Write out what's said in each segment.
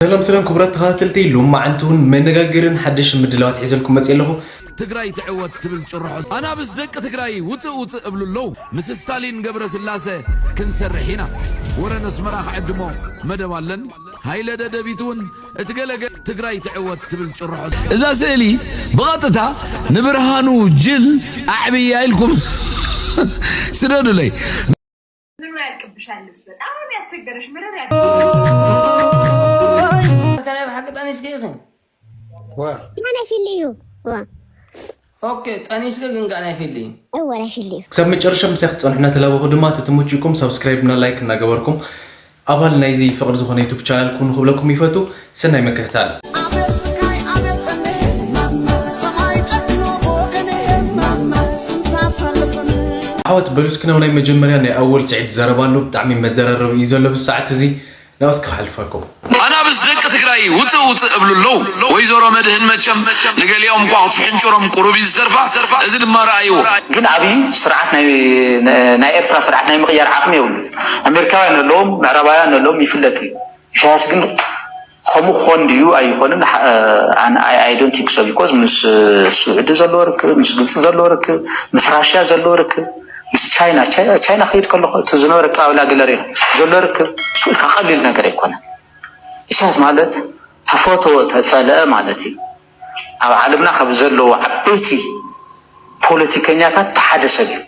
ሰላም ሰላም ክቡራት ተኸታተልቲ፣ ሎማዓንቲ እውን መነጋገርን ሓደሽ ምድላዋት ሒዘልኩም መፅእ ኣለኹ። ትግራይ ትዕወት ትብል ጭርሖ ኣናብስ ደቂ ትግራይ ውፅእ ውፅእ እብሉ ኣለዉ። ምስ ስታሊን ገብረስላሰ ክንሰርሕ ኢና። ወረ ነስመራ ክዕድሞ መደብ ኣለኒ። ሃይለ ደደቢት እውን እቲ ገለገ ትግራይ ትዕወት ትብል ጭርሖ እዛ ስእሊ ብቐጥታ ንብርሃኑ ጅል ኣዕብያ ኢልኩም ስደዱለይ። ምኑ ያልቅብሻል ልብስ በጣም ነው የሚያስቸገረሽ ምርር ያለ ከላይ ብሓቂ ጠኒስኪ ኢኺ ዋ ንዓና ፊል እዩ ዋ ኦኬ ጠኒስኪ ግን ከኣ ናይ ፊል እዩ እወ ናይ ፊል እዩ ክሳብ መጨረሻ ምሳይ ክትጸንሑ እናተላበኹ ድማ ተተመችኩም ሳብስክራይብ እና ላይክ እናገበርኩም ኣባል ናይዚ ፍቕሪ ዝኾነ ዩቱብ ቻናል ኩኑ ክብለኩም ይፈቱ። ሰናይ ምክትታል። ዓወት በሉ እስኪ ናብ ናይ መጀመርያ ናይ ኣወል ስዒድ ዘረባ ኣሎ። ብጣዕሚ መዘራረቢ እዩ ዘሎ ብዚ ሰዓት እዚ። ናብ እስኪ ክሓልፈኩም። ኣናብስ ደቂ ትግራይ ውፅእ ውፅእ እብሉ ኣለዉ። ወይዘሮ መድህን መቸም ንገሊኦም እኳ ክትፍሕንጭሮም ቁሩብ እዩ ዝተርፋ። እዚ ድማ ረኣይዎ። ግን ኣብይ ስርዓት ናይ ናይ ኤርትራ ስርዓት ናይ ምቕያር ዓቕሚ የብሉን። ኣሜሪካውያን ኣለዎም፣ ምዕራባውያን ኣለዎም ይፍለጥ እዩ። ኢሳያስ ግን ከምኡ ክኾን ድዩ ኣይኾንን I don't think so because ምስ ስዑዲ ዘለዎ ርክብ፣ ምስ ግብፂ ዘለዎ ርክብ፣ ምስ ራሽያ ዘለዎ ርክብ፣ ምስ ቻይና ቻይና ክይድ ከለኹ እቲ ዝነበረ ኣቀባብላ ገለሪ ዘሎ ርክብ ስኡ ኢልካ ቀሊል ነገር ኣይኮነን። ኢሳያስ ማለት ተፈትወ ተፀልአ ማለት እዩ። ኣብ ዓለምና ካብ ዘለዉ ዓበይቲ ፖለቲከኛታት እቲ ሓደ ሰብ እዩ።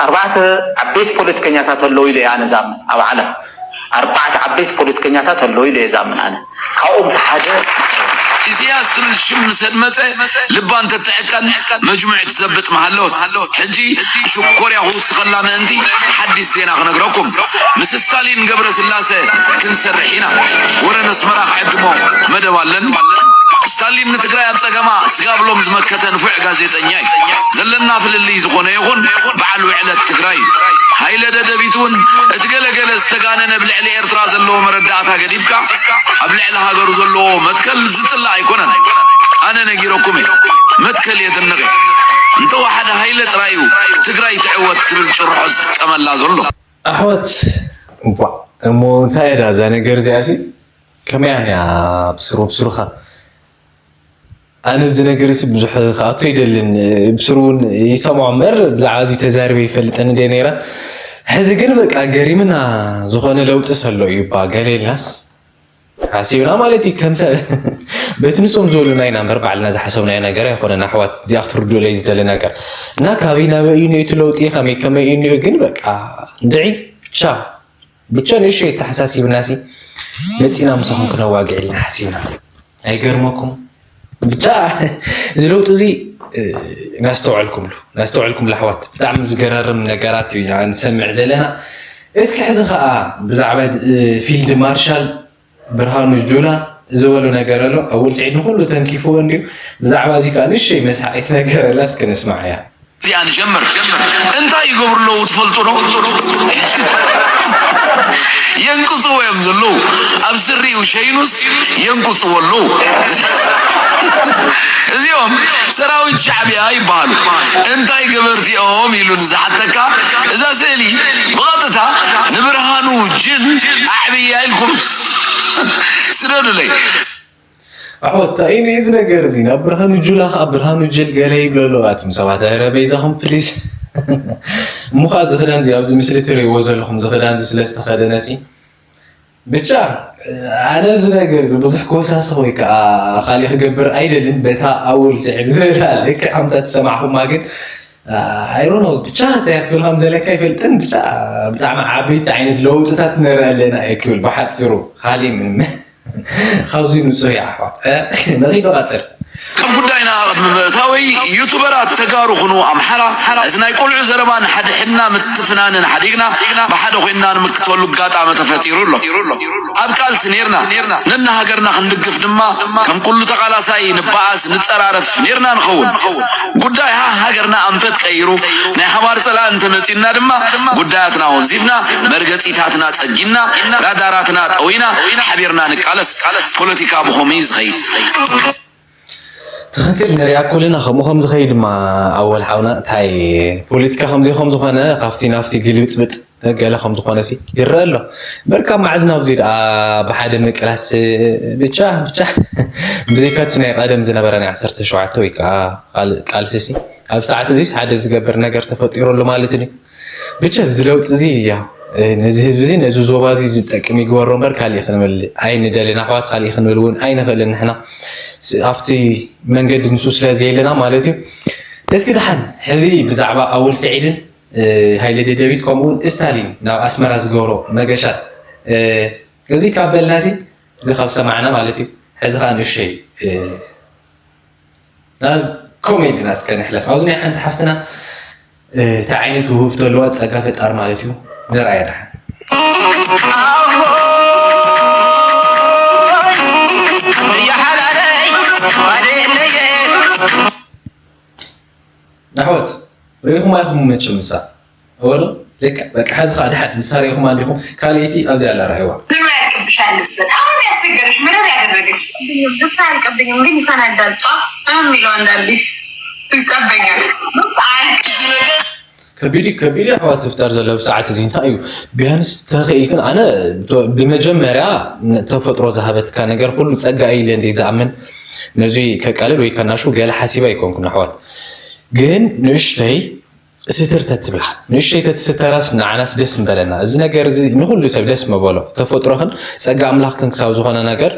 ኣርባዕተ ዓበይቲ ፖለቲከኛታት ኣለዉ ኢለ እየ ኣነ ዝኣምን ኣብ ዓለም ኣርባዕተ ዓበይቲ ፖለቲከኛታት ኣለዉ ኢለ እየ ዝኣምን ኣነ ካብኦም እቲ ሓደ ኢሳያስ እዩ። ኢሳያስ ትብል ሽም ምስ ኣድመጸ ልባ እንተትዕቀን መጅሙዕ ትዘብጥ ምሃለወት። ሕጂ ሽኮርያ ክውስኸላ ምእንቲ ሓድሽ ዜና ክነግረኩም። ምስ ስታሊን ገብረስላሰ ክንሰርሕ ኢና። ወረ ነስመራ ክዕድሞ መደብ ኣለኒ። ስታሊን ንትግራይ ኣብ ጸገማ ስጋብ ሎም ዝመከተ ንፉዕ ጋዜጠኛ እዩ። ዘለና ፍልልይ ዝኾነ ይኹን በዓል ውዕለት ትግራይ እዩ። ሃይለ ደደቢት እውን እቲ ገለገለ ዝተጋነነ ኣብ ልዕሊ ኤርትራ ዘለዎ መረዳእታ ገዲፍካ ኣብ ልዕሊ ሃገሩ ዘለዎ መትከል ዝጽላእ ኣይኮነን። ኣነ ነጊረኩም እየ። መትከል የድንቕ እየ። እንተወሓደ ሃይለ ጥራይ እዩ ትግራይ ትዕወት ትብል ጭርሖ ዝጥቀመላ ዘሎ። ኣሕዋት እሞ እንታይ እያ እዛ ነገር እዚኣ ሲ ከመይ እያ ኣብስሩ ኣብስሩኻ ኣነ እዚ ነገር እዚ ብዙሕ ክኣቱ ይደልን ብስሩ እውን ይሰምዖ እምበር ብዛዕባ እዚ ተዛሪበ ይፈልጥን እንደ ነይረ ሕዚ ግን በቃ ገሪምና ዝኾነ ለውጢ ሰሎ እዩ ባ ገሌልናስ ሓሲብና ማለት እዩ ከም ሰብ በቲ ንሶም ዝበሉና ኢና እምበር ባዕልና ዝሓሰብናዮ ነገር ኣይኮነን ኣሕዋት እዚኣ ክትርድኡለይ ዝደሊ ነገር እና ካበይ ናበይ እዩ ነቲ ለውጢ ከመይ ከመይ እዩ ግን በቃ እንድዒ ብቻ ብቻ ንእሽቶ የተሓሳሲብና ሲ መፂና ምሳኹም ክነዋግዕ ኢልና ሓሲብና ኣይገርመኩም ብቻ እዚ ለውጢ እዚ ናስተውዐልኩምሉ ናስተውዐልኩም ኣሕዋት ብጣዕሚ ዝገራርም ነገራት እዩ ንሰምዕ ዘለና እስኪ ሕዚ ከዓ ብዛዕባ ፊልድ ማርሻል ብርሃኑ ጁላ ዝበሎ ነገር ኣሎ ኣወል ስዒድ ንኩሉ ተንኪፍዎ እንድዩ ብዛዕባ እዚ ከዓ ንእሽተይ መስሓቂት ነገር ኣላ እስኪ ንስማዓያ እዚኣ ንጀምር። እንታይ ይገብሩ ኣለዉ ትፈልጡ ዶ? የንቅጽዎ እዮም ዘለዉ። ኣብ ስሪኡ ሸይኑስ የንቅጽዎ ኣለዉ። እዚኦም ሰራዊት ሻዕቢያ ይበሃሉ። እንታይ ገበርቲ እዮም ኢሉ ንዝሓተካ እዛ ስእሊ ብቐጥታ ንብርሃኑ ጅል ኣዕብያ ኢልኩም ስደዱለይ። ኣሕዋት እንታይ እዩ እዚ ነገር እዚ ናብ ብርሃኑ ጁላ ከዓ ብርሃኑ ጅል ገለ ይብሉ ኣለዉ ኣቱም ሰባት ኧረ በይዛኹም ፕሊስ እሞ ከዓ እዚ ክዳን እዚ ኣብዚ ምስሊ ትርእይዎ ዘለኹም እዚ ክዳን እዚ ስለ ዝተኸደነ ሲ ብቻ ኣነ እዚ ነገር እዚ ብዙሕ ክወሳስኽ ወይ ከዓ ካሊእ ክገብር ኣይደልን በታ ኣውል ስዕድ ዝበላ ልክዕ ከምታ ዝሰማዕኹማ ግን I don't know ብቻ እንታይ ክትብል ከም ዘለካ ይፈልጥን ብቻ ብጣዕሚ ዓበይቲ ዓይነት ለውጥታት ንርኢ ኣለና እየ ክብል ብሓፂሩ ካሊእ ምንም ካብዚ ንፁህ እያ ኣሕዋት ንኺድ ንቐፅል ኣብ ጉዳይና ቅድሚ ምእታወይ ዩቱበራት ተጋሩ ኩኑ ኣምሓራ እዚ ናይ ቆልዑ ዘረባን ሓድሕድና ምትፍናንን ሓዲግና ብሓደ ኮይንና ንምክተሉ ኣጋጣሚ ተፈጢሩ ኣሎ ኣብ ቃልሲ ኔርና ነና ሃገርና ክንድግፍ ድማ ከም ኩሉ ተቓላሳይ ንበኣስ ንጸራረፍ ኔርና ንኸውን። ጉዳይ ሃ ሃገርና ኣንፈት ቀይሩ ናይ ሓባር ጸላኢ እንተመጺኡና ድማ ጉዳያትና ወንዚፍና መርገጺታትና ጸጊና ራዳራትና ጠዊና ሓቢርና ንቃለስ። ፖለቲካ ብኸምኡ እዩ ዝኸይድ። ትኽክል ንሪኣ ኮለና ከምኡ ከም ዝኸይድ ድማ ኣወል ሓውና እንታይ ፖለቲካ ከምዚ ከም ዝኾነ ካብቲ ናብቲ ግልብጥብጥ ገለ ከም ዝኾነ ሲ ይረአ ኣሎ። እምበር ካብ መዓዝ ናብዚ ደኣ ብሓደ ምቅላስ? ብቻ ብቻ ብዘይካ እቲ ናይ ቀደም ዝነበረ ናይ ዓሰርተ ሸውዓተ ወይ ከዓ ካልእ ቃልሲ ሲ፣ ኣብ ሰዓት እዚስ ሓደ ዝገብር ነገር ተፈጢሩ ኣሎ ማለት እዩ። ብቻ እዚ ለውጢ እዚ፣ ያ፣ ነዚ ህዝቢ እዚ፣ ነዚ ዞባ እዚ ዝጠቅም ይግበሮ እምበር፣ ካሊእ ክንብል ኣይንደልን ኣሕዋት፣ ካሊእ ክንብል እውን ኣይንኽእልን ንሕና፣ ስ-፣ ኣብቲ መንገዲ ንሱ ስለ ዘየለና ማለት እዩ። እስኪ ደሓን ሕዚ ብዛዕባ ኣወል ስዒድን፣ እ፣ ሃይለ ደደቢት፣ ከምኡ እውን ስታሊን ናብ ኣስመራ ዝገብሮ መገሻ፣ እ፣ እዚ ካብ በልና እዚ፣ እዚ ካብ ሰማዕና ማለት እዩ። ሕዚ ኸዓ ንእሸይ፣ እ፣ ናብ ኮሜድና እስከ ንሕለፍ። ኣብዚ ናይ ሓንቲ ሓፍትና፣ እ፣ እንታይ ዓይነት ውህብቶ ኣለዋ፣ ጸጋ ፈጣር ማለት እዩ። ንርኣያ ደሓን። ኣሕዋት፣ ርኢኹም ኣይኹም መቸም ንሳ። እወ ዶ? ልክዕ፣ በቃ፣ ሕዚ ኸዓ ድሓን ንሳ ርኢኹማ እንዲኹም፣ ካልኣይቲ ኣብዚኣ ኣላ፣ ርኣይዋ። ምንም አያልቅብሻል፣ ንስ በጣም ነው ያስቸገረሽ። ምንም ያደረገሽ? ልብስ አያልቅብኝም፣ ግን ይፈነዳል። ጧ የሚለው አንዳንዴ ይጸበኛል። ልብስ አያልቅብሽ። ከቢድ እዩ፣ ከቢድ እዩ፣ ኣሕዋት፣ ዝፍጠር ዘሎ ብሰዓት እዚ እንታይ እዩ? ቢያንስ ተኽኢልክን፣ ኣነ ብመጀመርያ ተፈጥሮ ዝሃበትካ ነገር ኩሉ ጸጋ እዩ ኢለ እንደ ዝኣምን፣ ነዚ ከቃልል ወይ ከናሹ ገለ ሓሲበ ኣይኮንኩን፣ ኣሕዋት። ግን ንእሽተይ ስትር ተትብላ፣ ንእሽተይ ተትስተራስ ንዓናስ ደስ ምበለና። እዚ ነገር እዚ ንኹሉ ሰብ ደስ ምበሎ። ተፈጥሮኽን ጸጋ ኣምላኽክን ክሳብ ዝኾነ ነገር፣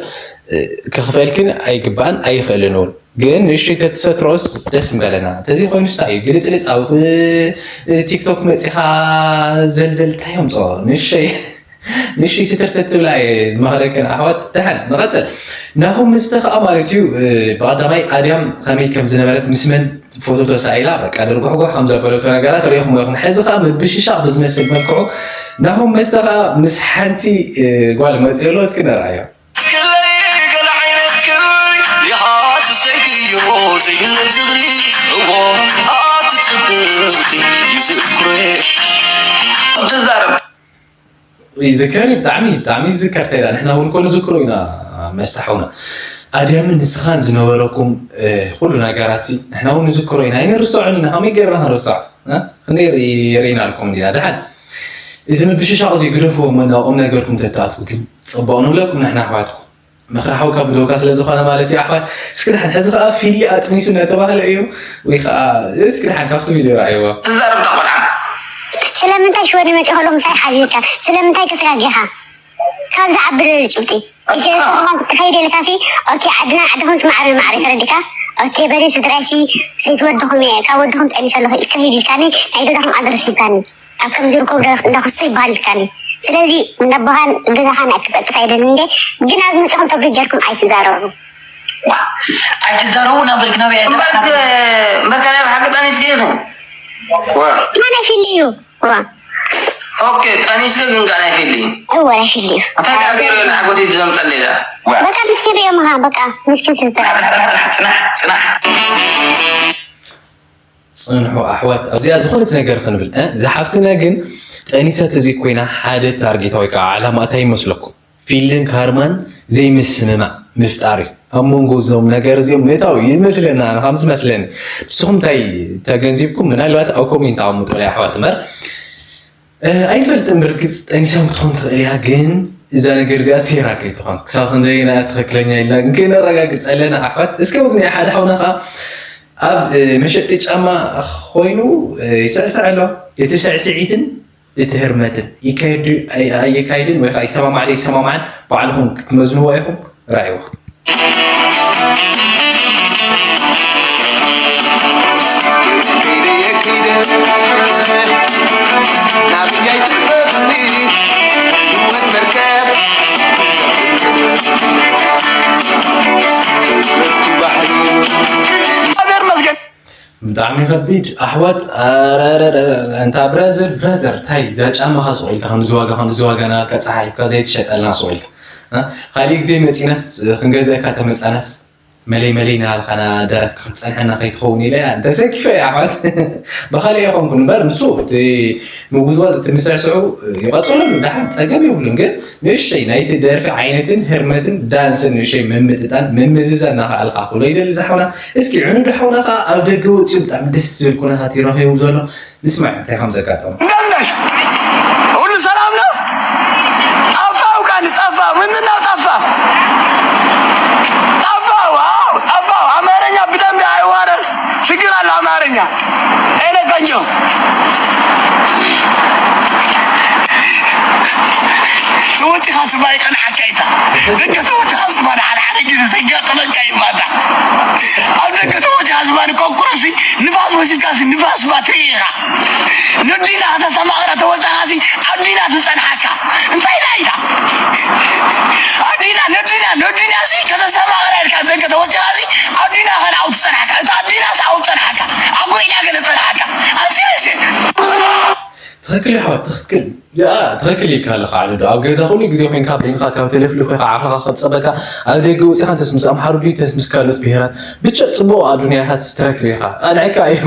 እ፣ ክኽፈልክን ኣይግባእን ኣይኽእልን እውን። ግን ንእሽተይ ተትሰትሮስ ደስ ምበለና። እንተዘይ ኮይኑስ እንታይ እዩ? ግልጽልጽ ኣብ፣ እ፣ ቲክቶክ መጺኻ ዘልዘል እንታይ የምጽኦ? ንእሽተይ ንእሽተይ ስትር ተትብላ እየ ዝመኽረክን ኣሕዋት። ደሓን ንቐጽል። ናሆም መስተ ከኣ ማለት እዩ፣ እ፣ ብቐዳማይ ኣድያም ከመይ ከም ዝነበረት ምስ መን ፎቶ ተሳኢላ፣ በቃ፣ ድርጓሕጓሕ ከም ዘበለቶ ነገራት ርኢኹም ኢኹም። ሕዚ ከኣ ምብሽሻቕ ብዝመስል መልክዑ ናሆም መስተ ከኣ ምስ ሓንቲ፣ እ፣ ጓል መጺኡ ኣሎ። እስኪ ንርኣዮ። እስክለይ ገለ ዓይነት ክብሪ ይሃስሰይክዮ ዘይብለይ ዝኽሪ እዎ ኣብቲ ጽብቕቲ ይዝክሬ ትዛረብ። ይዝከር እዩ፣ ብጣዕሚ፣ ብጣዕሚ ይዝከር። ተይዳ ንሕና እውን እኮ ንዝክሮ ኢና መስታሕውና። ኣድያምን ንስኻን ዝነበረኩም፣ እ፣ ኩሉ ነገራት ሲ ንሕና እውን ንዝክሮ ኢና። ኣይንርስዖን ኢና። ከመይ ገይርና ክንርስዖ? እ? ክንደይ ርኢ-፣ ርኢናልኩም እንዲና። ደሓን እዚ ምብሽሻቕ እዚ ግደፍዎ እሞ ናብ ቁም ነገርኩም ተትኣትዉ ግን ጽቡቕ ንብለኩም ንሕና ኣሕዋትኩም። ምኽሪ ሓውካ ብደውካ ስለ ዝኾነ ማለት እዩ ኣሕዋት። እስኪ ደሓን ሕዚ ኸኣ ፊሊ ኣጥኒሱ እናተባህለ እዩ ወይ ኸኣ እስኪ ደሓን ካብቲ ቪድዮ ረኣይዎ። ትዛረብ እታ ቆልዓ። ስለምንታይ ሽወዲ መጺእ ከሎ ምሳይ ሓቢርካ? ስለምንታይ ተሰጋጊኻ? ካብዛ ዓቢ ልዕሊ ጭብጢ። ኢትዮ ትኸይድ ኢልካሲ፣ ኦኬ፣ ዓድና ዓድኹምስ ማዕረ ማዕረ ተረዲካ? ኦኬ፣ በሊ ስድራይሲ ሰይቲ ወድኹም እየ፣ ካብ ወድኹም ጠኒሰ ኣለኹ ኢልካ ሂድ ኢልካኒ፣ ናይ ገዛኹም ኣድረስ ሂብካኒ። ኣብ ከም ዝርከቡ እንዳ ክስቶ ይበሃል ኢልካኒ። ስለዚ እንዳቦኻን ገዛኻን ክጠቅስ ኣይደልን እንዴ፣ ግን ኣብዚ መጺኹም ቶፒክ ጌርኩም ኣይትዛረቡ። ኣይትዛረቡ ናብ ብርክ ናበይ እምበር ኣይተበጽሓን። እምበር ከ ናይ ብሓቂ ጠኒስኪ ኢኺ? ዋ። ማን ኣይፍሊ እዩ? ዋ። ኦኬ፣ ጠኒስኪ ግን ከኣ ናይ ፊሊ። እወ፣ ናይ ፊሊ እዩ። እንታይ ደኣ ገይሩ እዩ ንዓጎተይ ዘምጸለይ ደኣ? ዋ። በቃ ምስኪን ርእዮምኻ፣ በቃ ምስኪን ስልሳ። ጽናሕ፣ ጽናሕ፣ ጽናሕ። ጽንሑ ኣሕዋት፣ ኣብዚኣ ዝኾነት ነገር ክንብል፣ እ? እዛ ሓፍትና ግን ጠኒሳ ተዘይኮይና ሓደ ታርጌታ ወይ ከዓ ዓላማኣ እንታይ ይመስለኩም? ፊልን ካርማን ዘይምስምማዕ ምፍጣር እዩ። ኣብ መንጎ እዞም ነገር እዚኦም ምእታው እዩ ይመስለና፣ ኣነ ከም ዝመስለኒ። ንስኹም እንታይ ተገንዚብኩም? ምናልባት ኣብ ኮሜንት ኣቐምጡለይ ኣሕዋት እምበር፣ እ፣ ኣይንፈልጥን። ብርግጽ ጠኒሳን ክትኾን ትኽእል እያ፣ ግን እዛ ነገር እዚኣ ሴራ ከይትኾን። ክሳብ ክንደየናይ ትኽክለኛ ኢልና ግን ከይነረጋግጽ ኣለና ኣሕዋት። እስከ ኣብዚ ናይ ሓደ ሓውና ከኣ ኣብ፣ እ፣ መሸጢ ጫማ ኮይኑ፣ እ፣ ይስዕስዕ ኣሎ። እቲ ስዕስዒትን እቲ ህርመትን ይካየድ ድዩ ኣይ-፣ ኣየካይድን ወይ ከዓ ይሰማማዕ ዶ ይሰማማዕን ባዕልኹም ክትመዝንዎ ኢኹም። ራእይዋ። ብጣዕሚ ከቢድ ኣሕዋት። ኣረረረ፣ እንታ ብራዘር፣ ብራዘር፣ እንታይ እዛ ጫማኻ ሱቕ ኢልካ፣ ክንዲ ዝዋጋ፣ ክንዲ ዝዋጋ እናበልካ፣ ጸሓፊፍካ ዘይትሸጠልና ሱቕ ኢልካ። እ? ካሊእ ግዜ መጺናስ ክንገዝአካ ተመጻናስ፣ መለይ መለይ እናበልካ ደረፍካ ክትጸንሐና ከይትኸውን ኢለ እያ፣ እንተሰኪፈ እየ ኣሕዋት። ብኻሊእ ኣይኮንኩን እምበር፣ ንሱ እቲ ምውዝዋዝ፣ እቲ ምስዕስዑ ይቐጽለሉ፣ ደሓን ጸገም የብሉን። ግን ንእሽተይ ናይቲ ደርፊ ዓይነትን ህርመትን ዳንስን ንእሽተይ ምምጥጣን ምምዝዛን እናኸኣልካ ክብሎ ይደሊ ዝሓውና። እስኪ ዕኑድ ሓውና ከኣ ኣብ ደገ ወጺኡ ብጣዕሚ ደስ ዝብል ኩነታት እዩ ረኺቡ ዘሎ። ንስማዕ እንታይ ከም ዘጋጠሞ። እንዳልናሽ ያ፣ ኤነ ቆንጆ፣ ተወፂኻ ስባ ይቀንዓካ ኢታ። ደገ ተወፂኻ ስባ ንሓደ ሓደ ግዜ ዘጋጥመካ እዩ ማታ። ኣብ ደገ ተወፂኻ ስባ ንኮንኩረሲ ንፋስ ወሲድካሲ ንፋስ ባትሪ ኢኻ። ነዲና ከተሰማቕራ ተወፃኻሲ ኣዲና ትፀንሓካ። እንታይ ኢላ ኢታ? ኣዲና ነዲና ነዲናሲ ከተሰማቕራ ኢልካ ደገ ተወፂኻሲ ኣዲና ኸን ኣብኡ ትፀንሓካ። እታ ኣዲናሲ ኣብኡ ትፀንሓካ። ኣጎይዳ ገለ ትፀንሓካ። ኣብ ሲሪየስ እየ። ትኽክል እዩ ሓወት፣ ትኽክል። ያ፣ ትኽክል ኢልካ ኣለኻ ዓብዱ። ኣብ ገዛ ኩሉ ግዜ ኮይንካ በይንኻ ካብ ተለፍሊፍ ኢኻ ዓርኽኻ ከብጸበካ፣ ኣብ ደገ ወጺኻ እንተስ ምስ ኣምሓሩ ድዩ እንተስ ምስ ካልኦት ብሄራት ብቻ ጽቡቕ ኣዱንያታት ትረክብ ኢኻ። ኣንዕካ እዩ።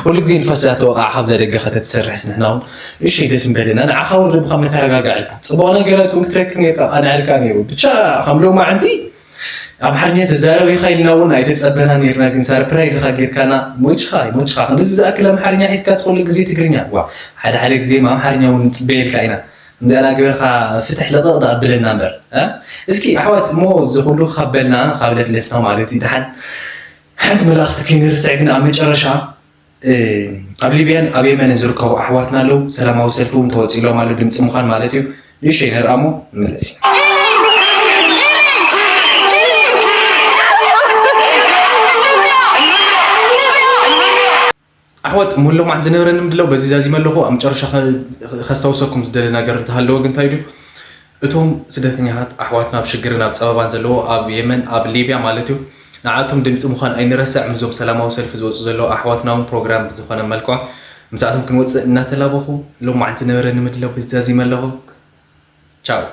ኩሉ ግዜ ንፋስ እንዳተወቕዓ ካብዛ ደገ ከተትሰርሕስ ንሕና እውን እሺ ደስ ምበለና። ንዓኻ እውን ልብኻ መተረጋጋዒ ኢልካ ጽቡቕ ነገራት እውን ክትረክብ ነርካ፣ ኣንዕልካ ነይሩ። ብቻ ከም ሎማዕንቲ ኣምሓርኛ ተዛረብ ኢኻ ኢልና እውን ኣይተጸበና ነርና፣ ግን ሳርፕራይዝ ኢኻ ጌርካና። ሞችኻ፣ ሞችኻ። ክንድዚ ዝኣክል ኣምሓርኛ ሒዝካ ኩሉ ግዜ ትግርኛ። ዋ፣ ሓደ ሓደ ግዜ ኣምሓርኛ እውን ንጽበየልካ ኢና። እንዲኣና ገበርካ ፍትሕ ለቐቕ ደኣ ብለና እምበር። እ? እስኪ ኣሕዋት እሞ እዚ ኩሉ ካብ በልና፣ ካብ ለፍለፍና ማለት እዩ፣ ደሓን ሓንቲ መልእኽቲ ከይንርስዕ ግን ኣብ መጨረሻ እ፣ ኣብ ሊብያን ኣብ የመንን ዝርከቡ ኣሕዋትና ኣለዉ። ሰላማዊ ሰልፊ እውን ተወፂሎም ኣሎ፣ ድምፂ ምዃን ማለት እዩ። ንእሽተይ ንርኣ እሞ ንመለስ ኢና። ኣሕዋት፣ ሙሉ መዓልቲ ዝነበረኒ ምድላው በዚ ዛዚመ ኣለኹ። ኣብ መጨረሻ ከ-፣ ከስታውሰኩም ዝደሊ ነገር እንተሃለወ ግን እንታይ ድዩ? እቶም ስደተኛታት ኣሕዋትና ኣብ ሽግርን ኣብ ጸበባን ዘለዎ ኣብ የመን፣ ኣብ ሊብያ ማለት እዩ፣ ንዓቶም ድምጺ ምዃን ኣይንረስዕ። ምስዞም ሰላማዊ ሰልፊ ዝወጹ ዘለዉ ኣሕዋትና እውን ፕሮግራም ብዝኾነ መልክዑ ምስኣቶም ክንወጽእ እናተላበኹ፣ ሎማዓንቲ ዝነበረኒ ምድላው በዚ ዛዚመ ኣለኹ። ቻው።